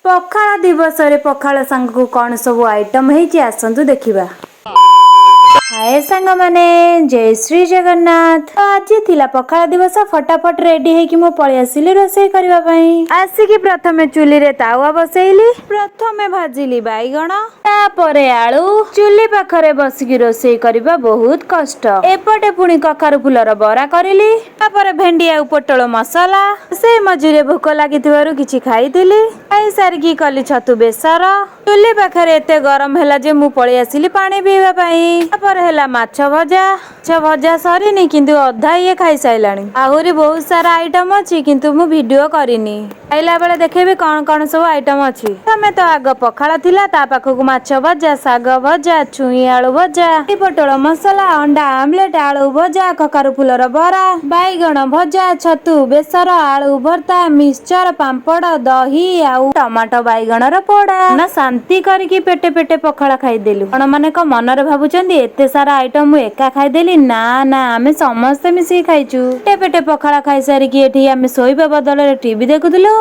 ପଖାଳ ଦିବସରେ ପଖାଳ ସାଙ୍ଗକୁ କ'ଣ ସବୁ ଆଇଟମ୍ ହେଇଛି, ଆସନ୍ତୁ ଦେଖିବା। ହାଏ ସାଙ୍ଗମାନେ, ଜୟ ଶ୍ରୀ ଜଗନ୍ନାଥ। ତ ଆଜି ଥିଲା ପଖାଳ ଦିବସ। ଫଟାଫଟ ରେଡି ହେଇକି ମୁଁ ପଳେଇ ଆସିଲି ରୋଷେଇ କରିବା ପାଇଁ। ଆସିକି ପ୍ରଥମେ ଚୁଲିରେ ତାୱା ବସେଇଲି। ପ୍ରଥମେ ଭାଜିଲି ବାଇଗଣ, ତାପରେ ଆଳୁ। ଚୁଲି ପାଖରେ ବସିକି ରୋଷେଇ କରିବା ବହୁତ କଷ୍ଟ। ଏପଟେ ପୁଣି କଖାରୁ ଫୁଲର ବରା କରିଲି, ତାପରେ ଭେଣ୍ଡି ଆଉ ପୋଟଳ ମସଲା। ସେ ମଝିରେ ଭୋକ ଲାଗିଥିବାରୁ କିଛି ଖାଇଥିଲି। ଖାଇସାରିକି କଲି ଛତୁ ବେସର। ଚୁଲି ପାଖରେ ଏତେ ଗରମ ହେଲା ଯେ ମୁଁ ପଳେଇ ଆସିଲି ପାଣି ପିଇବା ପାଇଁ। ତାପରେ ହେଲା ମାଛ ଭଜା। ମାଛ ଭଜା ସରିନି, କିନ୍ତୁ ଅଧା ଇଏ ଖାଇସାରିଲାଣି। ଆହୁରି ବହୁତ ସାରା ଆଇଟମ ଅଛି, କିନ୍ତୁ ମୁଁ ଭିଡିଓ କରିନି। ଖାଇଲା ବେଳେ ଦେଖେଇବି କଣ କଣ ସବୁ ଆଇଟମ ଅଛି। ତମେ ତ ଆଗ ପଖାଳ ଥିଲା, ତା ପାଖକୁ ମାଛ ଭଜା, ଶାଗ ଭଜା, ଛୁଇଁ ଆଳୁ ଭଜା, ପୋଟଳ ମସଲା, ଅଣ୍ଡା ଆମଲେଟ, ଆଳୁ ଭଜା, କଖାରୁ ଫୁଲର ବରା, ବାଇଗଣ ଭଜା, ଛତୁ ବେସର, ଆଳୁ ଭର୍ତ୍ତା, ମିକ୍ସଚର, ପାମ୍ପଡ଼, ଦହି ଆଉ ଟମାଟୋ ବାଇଗଣର ପୋଡା। ନା ଶାନ୍ତି କରିକି ପେଟେ ପେଟେ ପଖାଳ ଖାଇଦେଲୁ। ଆପଣ ମାନେ କଣ ମନରେ ଭାବୁଛନ୍ତି, ଏତେ ସାରା ଆଇଟମ ମୁଁ ଏକା ଖାଇଦେଲି? ନା ନା, ଆମେ ସମସ୍ତେ ମିଶିକି ଖାଇଛୁ। ପେଟେ ପେଟେ ପଖାଳ ଖାଇସାରିକି ଏଠି ଆମେ ଶୋଇବା ବଦଳରେ ଟିଭି ଦେଖୁଥିଲୁ।